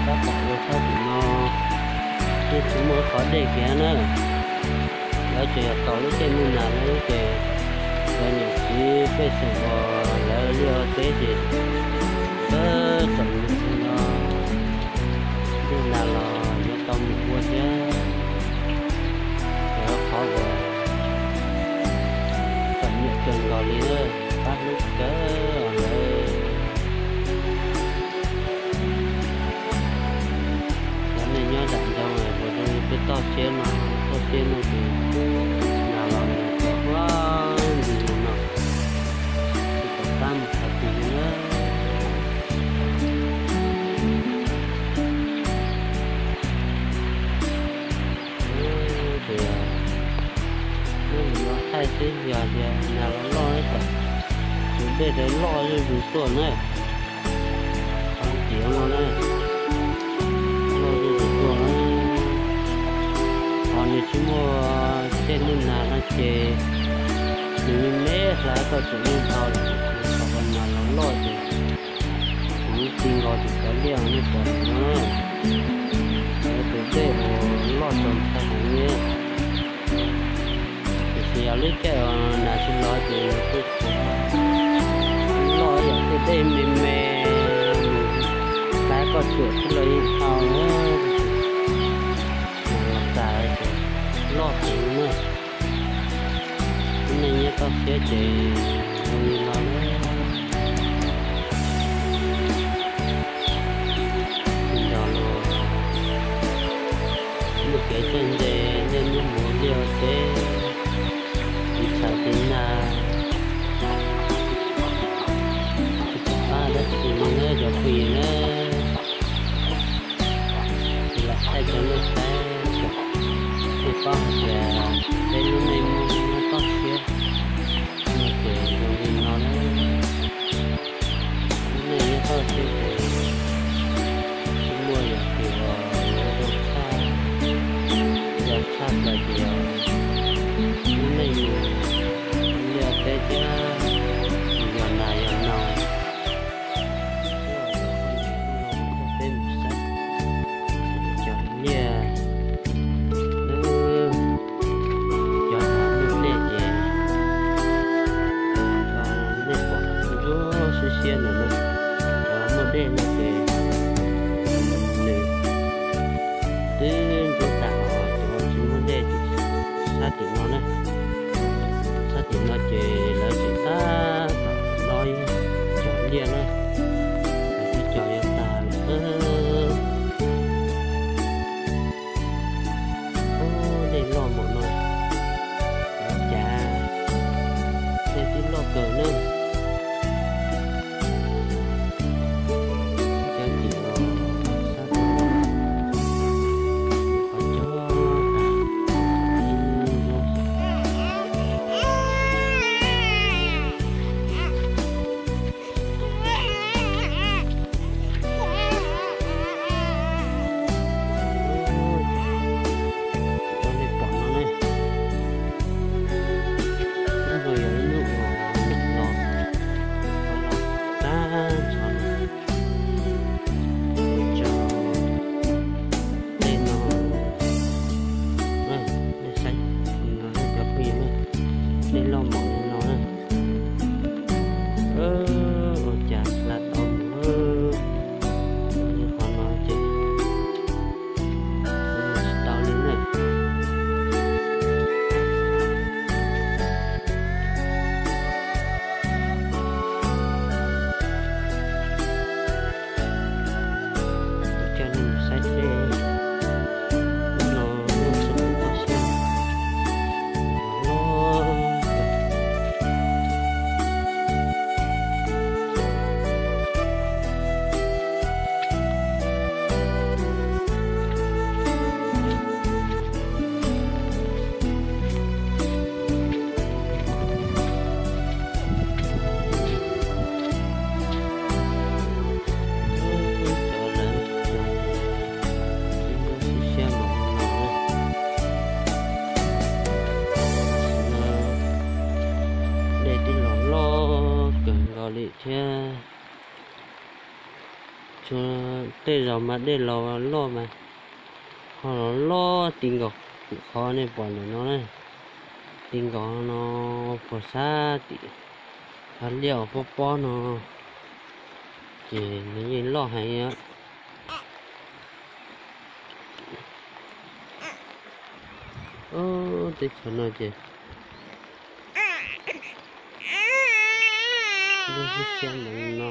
Tab tom ua txhob tim no, yeej tsis muaj qhov dej kiag na. Lawv tseem yog tos lub caij ntuj nag no ces cov niam txiv pej xeem uas lawv liaj ua teb ces txawm tseem no ntuj nag los yuav tau mus ua thiab. Lawv qhov uas txom nyem kawg nkaus li na, pab hlub kawg lawv. Cov neeg nyob nram ntoo uas zoo li peb toj siab no, toj siab no ces nag los nag huab nti li no, tsis pom qab mus qhov twg li na. Ces nyob ntawm no thaij xwb, yog tias nag los loj ib yam, tus dej loj zuj zus tuaj na. Qhov tiav no na, loj zuj zus tuaj na. Qhov nws tsis muaj caij ntuj nag no ces nws me me hla koj tsuam yeej dhau lawm, qhov nag los loj ces kuv ti nkaus tim cov liaj nej pom no, tus dej uas loj txaus ntshai heev li. Tiam sis yog lub caij uas nag tsis los ces kuj loj ib yam, tej dej me me, nws hla koj tsuam tij los yeej dhau na. Nag los tas ces loj heev na. Lub neej nyob toj siab ces zoo li no na. Tsis nco los muaj kev txawj ntse, niaj hnub mus liaj ua teb, tiv tshav tiv nag, tsis pom qab dab tsi li na cov phooj ywg na. Los thaij cov nej saib, nej paub hais tias peb lub neej nyob toj siab no ces zoo li no na. Lub neej nyob toj siab ces tsis muaj yam twg uas yuav zoo tshaj, zoo tshaj plaws ces yog lub neej mus liaj teb thiab mus yos nas yos noog. Peb mus saib cov liaj, Tej zaum mas dej los loj mas ho los loj ti nkaus tim qhov nej pom ntawm no na. Ti nkaus no puag sab tim hav liaj uas pob pob no, ces nws yeej loj heev. Teb chaws no ces lub xyab ntawm no.